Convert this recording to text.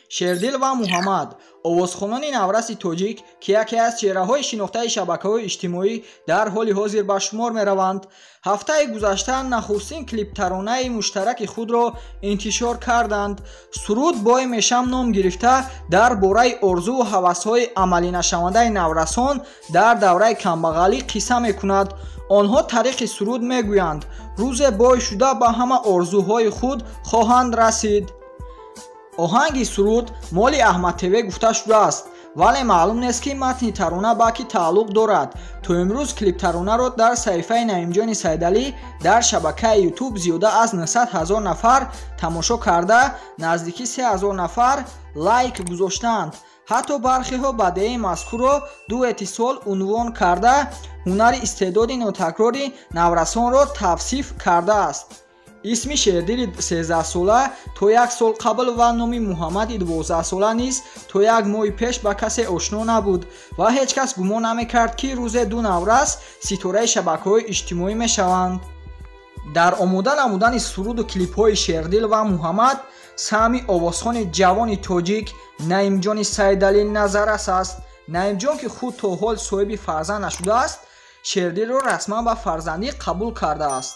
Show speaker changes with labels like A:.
A: Шердил ва Муҳаммад, овозхонони навраси тоҷик, ки яке аз чеҳраҳои шинохтаи шабакаҳои иҷтимоӣ дар ҳоли ҳозир ба шумор мераванд, ҳафтаи гузашта нахустин клиптаронаи муштараки худро интишор карданд. Суруд «Бой мешам» ном гирифта, дар бораи орзуву ҳавасҳои амалинашавандаи наврасон дар давраи камбағалӣ қисса мекунад. Онҳо тариқи суруд мегӯянд, рӯзе бой шуда ба ҳама орзуҳои худ хоҳанд расид. Оҳанги суруд моли Аҳмад ТВ гуфта шудааст, вале маълум нест, ки матни тарона ба кӣ тааллуқ дорад. То имрӯз клиптаронаро дар саҳифаи Наимҷони Сайдалӣ дар шабакаи Ютуб зиёда аз 900 ҳазор нафар тамошо карда, наздики 3 ҳазор нафар лайк гузоштаанд. Ҳатто бархеҳо бадеи мазкурро дуэти сол унвон карда, ҳунари истеъдоди нотакрори наврасонро тавсиф кардааст. Исми Шердили 13сола то як сол қабл ва номи Муҳаммади 12сола низ то як моҳи пеш ба касе ошно набуд ва ҳеҷ кас гумон намекард, ки рӯзе ду наврас ситораи шабакаҳои иҷтимоӣ мешаванд. Дар омода намудани суруду клипҳои Шердил ва Муҳаммад саҳми овозхони ҷавони тоҷик Наимҷони Сайдалӣ назаррас аст. Наимҷон, ки худ то ҳол соҳиби фарзанд нашудааст, Шердилро расман ба фарзандӣ қабул кардааст.